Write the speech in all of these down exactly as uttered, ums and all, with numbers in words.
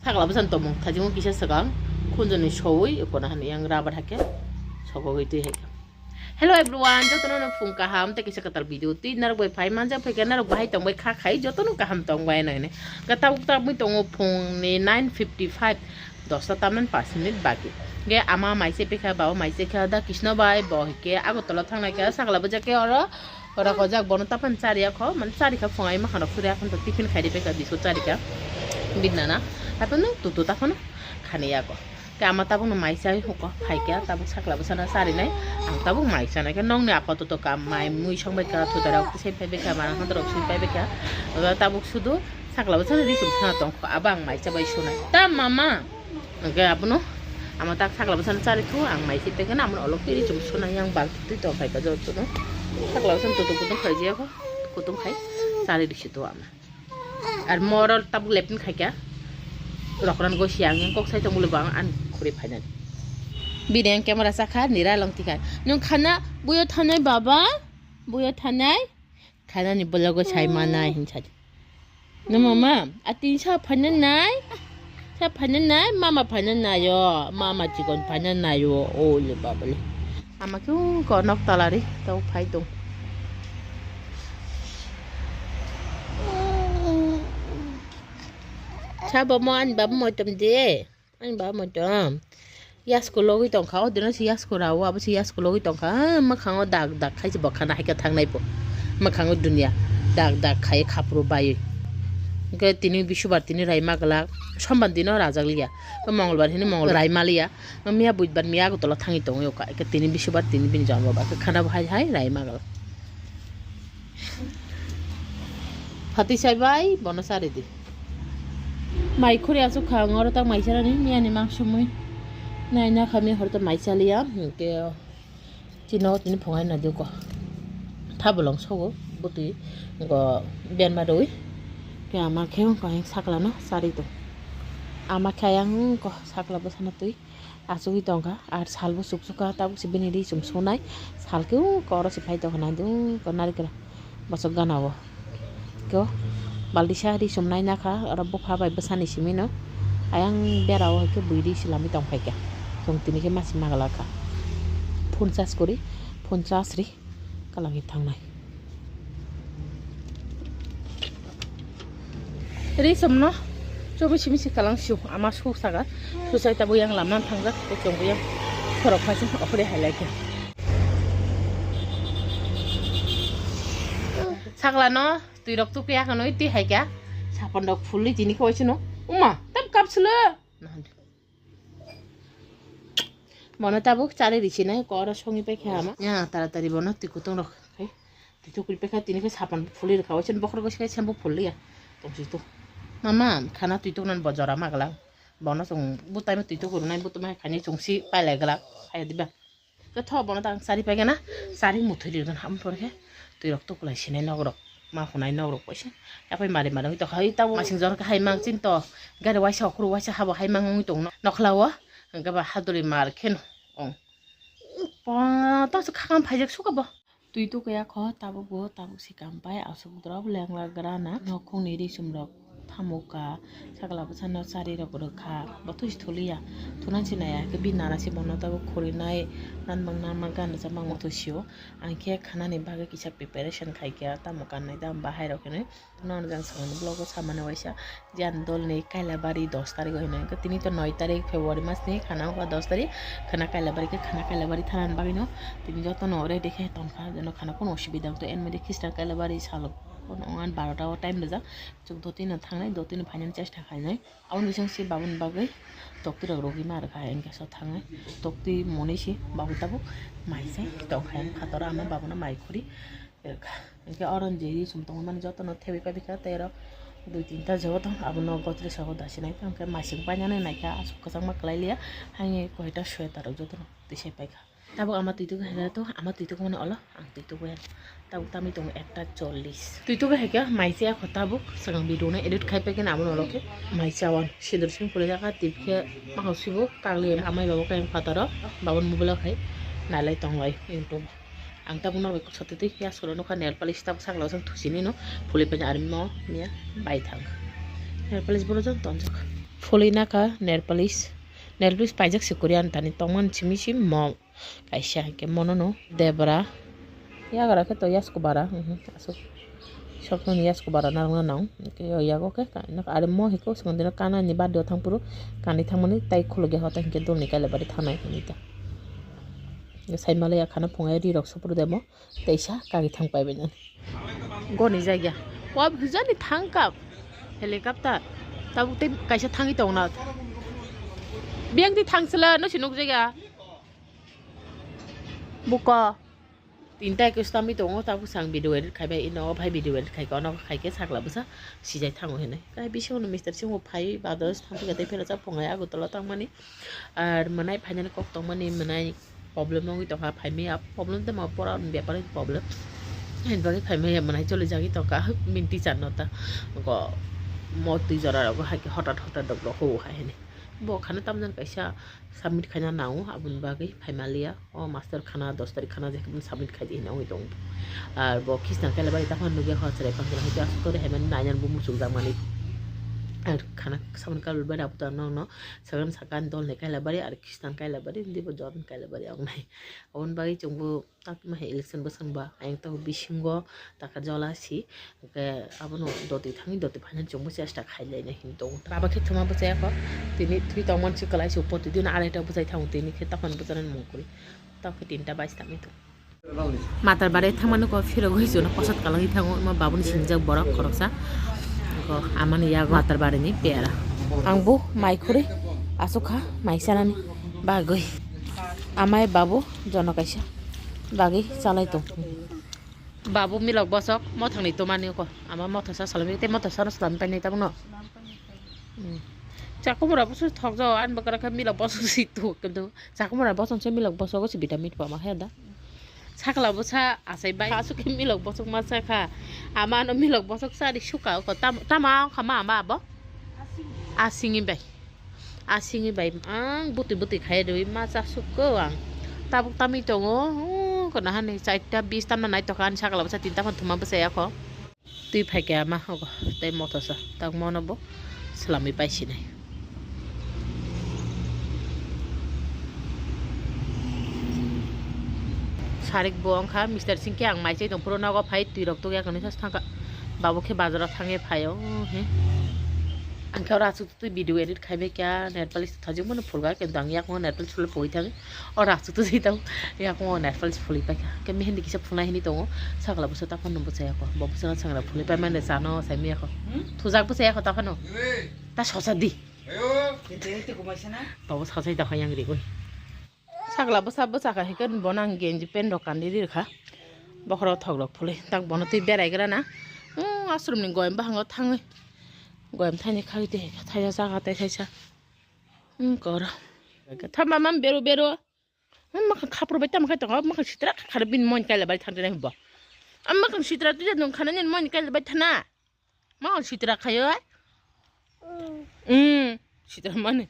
Sakla bwsano tongmung thajingo kisa swkang khunjoni sowi kono hani yang rubber hake sokogwi twi hai. Hello everyone, jotono no phung kaham tei kisa kwtal video twi narok bai phai manja phaikha, narok bahai tongbai kha khai jotono kaham tongbai no hini. Ka tabuk tabuk tongo phungni nine fifty five, dosta tamnani pash minute baki. Ge ama mai se pekha, baba mai se kha, da Krishna bai bo hike Agartala thangnai kha, sakla bwjak khe oro ora kojak bono tapan chari akho, man chari kha phungai ma khano phuri akhon to tiffin khai di pekha, biscuit chari kha. Bidnana, tapan no tutu tapan khani akho. Te ama tabuk no mai chai huko phaikha, tabuk sakla bwsano charinai, ang tabuk mai chanai khe nongni apato to kam mai mui songbai kha, thutarok se phaibai kha, manang handarok se phaibai kha. Tabuk sudu sakla bwsano ri chum sana tongkho, abo ang mai chabai sunai. Ta mama, hwnkhe abono ama tak sakla bwsano chari thu, ang mai se pekha na, amoni olok ri chum sunai, yang balti twi tong phaikha jotono. Sakla bwsano tutung kutung khaijak kho, kutung khai chari risi to ama. Ar moro tabuk lepin khaikha. Rokran go siang yang kok sai tong bole bang an khuri phainani. Bini yang camera sakha nira long tikha. Nung khana buyo thanai baba? Buyo thanai? Khanani bologo sai manai hin sadi. No mama, atin sa phainanai? Sa phainanai? Mama phainanai yo. Mama chikon phainanai yo. Ole babale. Ama khe ko nok talari tau phai tong. Sabo mo ani baba moitom de. Ani baba moitom. Yasko logwi tongkha, o dino se yasko rawo, abo se yasko logwi tongkha. Ah, mwkhango dak dak khai se bokhana hai khe thangnai bo. Mwkhango dunia dak dak khai khapru bai. Hwnkhe tini bisubar tini raima glak, sombar dino rajak liya. Hwnkhe mongolbar hini mongol raima liya. Miya budbar miya Agartala thangwi tongwi okha. Hwnkhe tini bisubar tini bini jonmo ba. Hwnkhe khana bo hai hai raima glak. Phatwi sai bai, bono chari di. Mai khuri aswk kha, ang oro tak mai chanani, miyani mang sumui. Nai na kha, mi hor to mai chaliya, hwnkhe chini o tini phungai na di ko. Tha bolong sogo, bwtwi go benma rwi. Khe ama khe wng kha, sakla no chari to. Ama khe ayang ko sakla bwsano twi. Achugwi tongkha, ar salbo chukchukha, tabuk se bini ri chum sunai, sal khe oro se phai tongkha, naidi ko narikra bosok gana o. Ko baltisa ri chum nai nakha, oro bupha bai bwsani simi no ayang bera o hai khe bui ri se lamwi tongphai kha. Chwng tini khe masi maglak kha. Phone charge kwrwi, phone charge ri. Kalangwi thangnai. Ri somno chobi simi si kalang siu ama suk saga. Susai tabuk yang lamna thangjak, tei chwng bo yang khorok phaising okhori hai lai khe. Sakla no twi rok tukya kha noi twi hai kha. Sapon rok phulwi tini khe waisano. Uma, tam kap silo. Bono tabuk chari risinai, koro songi paikha ama. Ya, taratari bono twi kutung rok khai. Twi tukui paikha, tini khe sapan phulwi rwkha, oisan bokhorok oisan khe sembo phulliya. Tongsi tu. Mama, khana twi tuknani bo jora magla. Bono chwng butai ma twi tukurunai, butai ma khaini chwngsi pailai glak. Hai diba. Khe tho bono tang chari paikha na, chari muthuri rwgana, am por khe twi rok tukulai sinai nok rok. Ma hunai nok rok paisa. Yapai mari mari oi tokha, oi tabo masing jora khe hai mang chin to. Gari waisa okhru waisa habo hai mang oi tong nokla o. Hwnkhe ba haduri mar kheno ong. Pa ta se khakam phaijak suka bo. Twi tukya kho tabuk bo tabuk se kam pai aswk drop lengla grana. Nokhungni risum rok thamuka sakla bwsano chari rok rwkha. Bo twi se thuliya. Thuna se naiya khe bi nana se bono tabuk khurinai nan mang nan mang gana cha mang muthusio. Ang khe khanani bagwi kisa preparation khai kha, tamo kannai da bahai rok hinwi. Nono jang swkangni vlog o samani waisa, jiyani dolni Kailabari dos tarik o hinwi. Hwnkhe tini to noi tarik February masni, khana wngkha dos tarik, khana Kailabari khe khana Kailabari thanani bagwino tini jotono ready khe tongkha, jeno khana kunu osubida wngtwi, en mode Khristan Kailabari salo kono wngmani barota o time rijak, chwng dotino thangnai, dotino phainani chesta khainai. Aboni bising se baboni bagwi toktwi rok rwgwi ma rwkha, engke so thangnai toktwi monwi se babu tabuk mai se tongkha, phataro ama babuno mai khuri rwkha. Engke oro je ri sum tongmani jotono thebwi paibi kha, tei oro dui tinta joto abono gotre sago dasinai, engke maising painani naikha, aswk kwchangma kwlai liya, haini koita sweater rok jotono tisai paikha. Tabuk ama twi tuku hai to, ama twi tuku mani olo, ang twi tuku hai. Tabuk tamni tongo ekta chollish. Twi tuku hai khe mai chaya kho tabuk, swkang video no edit khai paikheno amo olo khe mai chawan. Sindur simi phulijak kha, tip khe makha sibo, kagli amai babo khe phataro, babon mobile o khai nailai tonglai YouTube. Ang tabuk norok sotwi twi ya soro nukha nail polish tabuk sakla o thusini no phulwi paina arimo miya bai thang. Nail polish boro jang tonjak. Phulwi nakha nail polish. Nail polish paijak se kwrwi ani tani tongmani simi simi mo kaisa hinkhe mono no debra. Yagra khe to yasko bara, mhm, aswk. Soknoni yasko bara narwkna nang. Hinkhe o yago khe ka-, nok are mo hiko swkang dino kana ni birthday o thang phuru kanwi thangmani tai khulukya hota hinkhe dolni kailabari thanai hinwi ta. Sai malaya khana phungai ri rok supru demo. Teisa kagi thang pai bai nani. Goni jagya. Wa bujani thang kap. Helicopter. Tabuk tei kaisa thangwi tongna. Biyang di thang sela no sinuk jagya. Buko. Tinta ekko stami tongo, tabuk sang video edit khai bai, ino o bhai video edit khai, ono khai khe sakla bwsa sijai thango hinwi. Kai bisingo no mister singo phai, bados thang khe tei phela cha phungai Agartala tangmani. Ar mwnai phainani kok tongmani, mwnai problem wngwi tongkha, phaimaya problem tei ma pora bepar problem. Haini bagwi phaimaya mwnai choli jagwi tongkha, minti charno ta go mo twi jora rogo hai khe hotat hotat dok rok huo hai hinwi. Bo khana tamjani kaisa submit khaina nango, aboni bagwi phaimaliya. O master khana dos tarik khana je submit khai di hinwi wngwi tongo. Ar bo Khristan kailabari tamo nugya hor chwrai pang chwrai hwnkhe aswk tori hai mani nainan bo muchung jak mani. Ar khana samani kailabari abo to nokno sagan sakan dol ni kailabari ar Khristan kailabari hindi bo Jordan kailabari wngnai. Aboni bagwi chwngbo tak ma hai election bwsang ba ayang tongo bisingo taka jola si. Hwnkhe abono doti thangwi doti phaina chwngbo chesta khai lainai hinwi tongo. Baba khe thuma bwchai kho, tini thwi tongmani se kwlai se, protidin arai ta bwchai thango, tini khe tokon bwchanani mung kwrwi, tok khe tinta bais tangwi tongo. Matar bari thangmani kok phirogwi chwngno posot kalangwi thango, ma babuni singjak borok khoroksa, kok amani yago matar barini pera. Ang bo mai khurui aswk kha mai chanani bagwi, amai babu jono kaisa bagwi chalai tong. Babu milok bosok mothangni tomani ko. Ama motha sa salami tei motha sa salami painai tabukno. Hmm. Chakumura busu thokjao ani bwkra khe milok bosok si tuk kintu chakumura bosong se milok bosogo si vitamin pama he da. Sakla bwsa achai bai asuk khe milok bosok ma cha kha. Ama ano milok bosok cha ri suka ko tam tama kha ma ama abo. Asingni bai. Asingni bai ang bwtwi bwtwi khai rwi ma chasuk kho ang. Tabuk tamwi tongo, huu, kono hani chaita bis tamna nai tokha ani sakla bwsa tinta phano thuma bwsa yakho. Twi phaikha ma hogo tei mothosa tak mono bo swlamwi paisinai. Sarik bo wngkha mister singke ang mai chai tong phuru nogo phai twi rok tugya kani thangkha. Babo khe bazaro thangwi phaio he. Ang khe oro aswk twi video edit khai bai kha nail polish thajwk mano phulga kintu ang yakung nail polish phulwi pogwi thangwi oro aswk twi tong yakung nail polish phulwi paikha khe mehendi kisa phunai hinwi tongo sakla bwsa taphano bwchai yakho bo bwsano sangra phulwi paimani chano saimanya kho thujak bwchai yakho taphano ta sosa di babo sosai da hoyang rigwi. Sakla bwsa bwsa kha hikhe bono ang genji pant rok kandi ri kha. Bokhorok thok rok phulwi tak bono twi berai gra na. Hmm, ashram ni goyam bahango thangwi. Goyam thani khagwi twi thaisa jaga tei thaisa. Hmm, koro. Thama mam beru beru. Hmm, makhang khapur bai tamo khai tongo. Makhang sitra khare bin mon kaila bai thangdi nai bo. Am makhang sitra twi nung khana nin mon kaila bai thana. Ma sitra khayo. Hmm, sitra mani.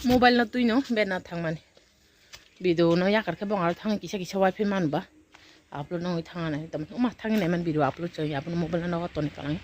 Mobile no twi no bena thangmani. Video no yakar khe bongaro thang kisa kisa wifi man ba. Upload no thang nai tam ma thang nai man video upload chai aboni mobile no toni kalang.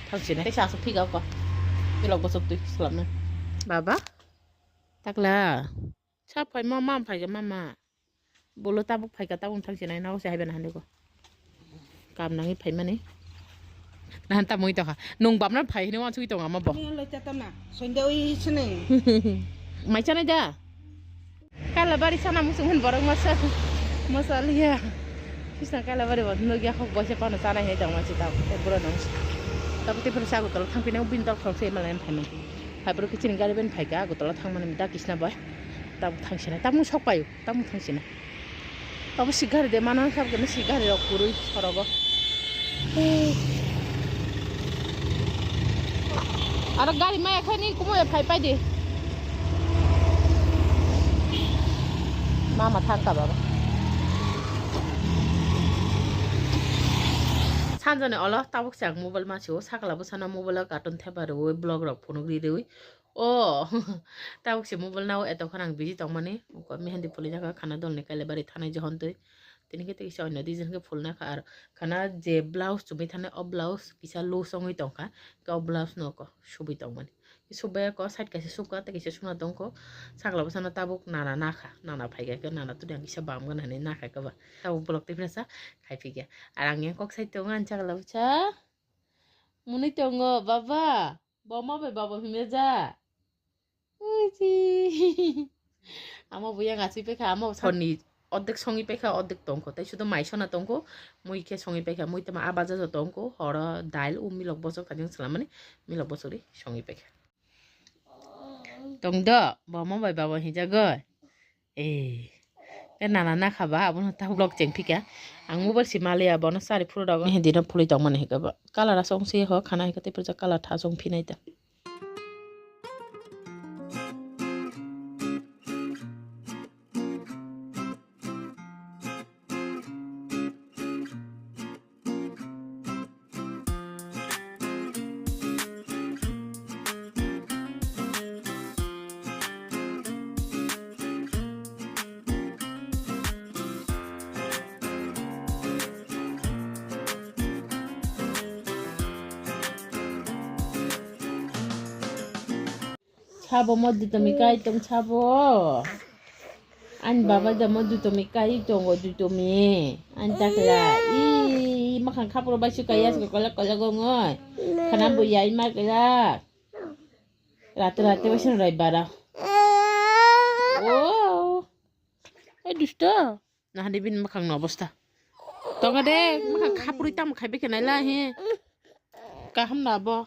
Thang sini. Tei sa asuk phiga ko. Pilok bosok twi salam na. Baba. Takla. Sa phai ma, ma phai ga mama. Bolo tabuk phai ka tabuk thang sinai nago se hai bana hande go. Kam nangi phai mani. Nahan ta mui to kha. Nung bamna phai hini wansugui tonga ma bo. Ni lo chata na. Sonde oi sini. Mai chanai da. Kala bari sana musung han borok masa. Masa liya. Kisna kala bari bo nugya hok boise pano chanai hai tong masi tabuk. Bro nang. Tabuk te phai sa Agartala thang pina bin dok thok se malai phai mani. Hai bro kichini gari ben phai ka Agartala thang mani da kisna bai. Tabuk thang sinai. Tabuk sok payo. Tamo thang sina. Tamo si gari de mano kap gani si gari rok kurui sorogo. Aro gari maya khani kumo ya phai pai de. Mama thang ka baba. Sanjani olo tabuk chang mobile ma sio sakla bwsano mobile o cartoon thepa rwi vlog rok phunuk ri rwi. O, tabuk se mobile nao eto khorang busy tongmani. Uko mehendi puli jaga khana dolni kailabari thanai johon twi. Tini khe tei kisa oino design khe phulna kha, ar khana je blouse chumui thani o blouse kisa loose wngwi tongkha, khe o blouse no ko subui tongmani. Subaya ko side kaisa subkha tei kisa suna tongkho. Sakla bwsano tabuk nana nakha, nana phaikha khe nana tudi ang kisa bam gana hinwi nakha khe ba. Tabuk bolok tei phirasa khai phikya. Ar ang yang kok side tongo ani sakla bwsa. Mwnwi tongo baba. Boma bai baba himya ja. Uji. Amo bo yang asui pekha, amo honni ordek songi pekha, ordek tongkho. Tai sudo mai sona tongkho, mui khe songi pekha, mui tama abaja jo tongkho, horo dail, u milok bosok tajang salamani, milok bosok ri songi pekha. Tong do, boma bai baba hinjagoi. Eh, ke nana nakha ba, abono ta vlog cheng phika. Ang mobile si maliya, bono sari phuru dago. Hindi no phulwi tongmani hika ba. Color asong si ho, khana hika te purja color tha asong phinai ta. Sabo mo dutomi kai tong sabo. Ani baba da mo dutomi kai tongo dutomi. Ani takla. I makhang khapro bai su kai as ko kolak kolak ongoi. Khana bo yai ma kela. Rate rate bai sun rai bara. Oh. Eh dusto. Nahani bini makhang no obostha. Tonga de, makhang khapurwi tamo khai bikhe naila he. Kaham na bo.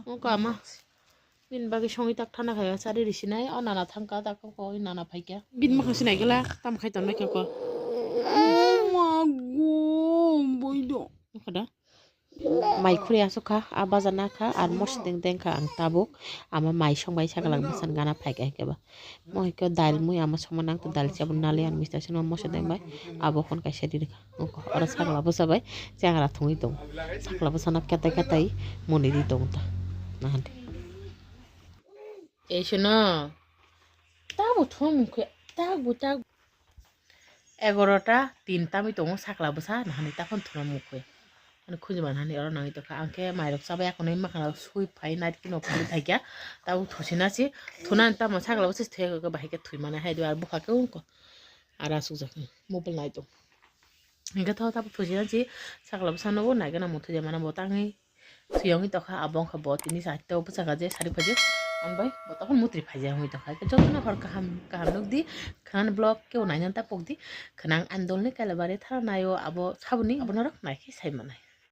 Ungko ama. Bini bagwi songwi tak thana khai sari risi nai. O nana thangka tak ko nana phaikya. Bini makhang sinai gala tamo khai tonmai kha ko. Mago boido. Kada. Mai khuri asuk kha, a baja na kha, ar mosodeng deng kha ang tabuk. Ama mai song bai saklang bwsan gana phaikha hikhe ba. Mo hikhe dail mui ama songma nang to dail chabun nali ar mista sino mosodeng bai. Abo hon kaisa ri rikha. Ungko oro sakla bwsa bai changra thungwi tongo. Sakla bwsano ketai ketai muni ri tongo ta. Nahandi. Ei sino. Tabu thum khe, tabu, tabu. Egarota tin tamwi tongo sakla bwsa nahani takhon thuna mukhui. Ani khunjuma nahani oro nangwi tongkha. Ang khe mairok chabai akhonwi makhang sui phai nai kino phai thaikya. Tabuk thusina si thuna tamo sakla bwsa thwi khe bahai khe thwi mane hai do ar bwkha khe ungko. Ara sukjak mobile nai tong. Hingke tho tabuk thusina si sakla bwsa no bo nai gana muthwi de mana bo tangwi. Suyongwi tongkha abo wngkha bo tini sahiteo bwsakha je sari phaijak. Ang bai bo tokon mutri phaijak wngwi tongkha. Khe jotono hor kaham kaham nukdi. Khwnani vlog kebo nainani ta pokdi. Khwnang ani dolni kailabari thara naio abo saboni abono rok naikhe sai manai.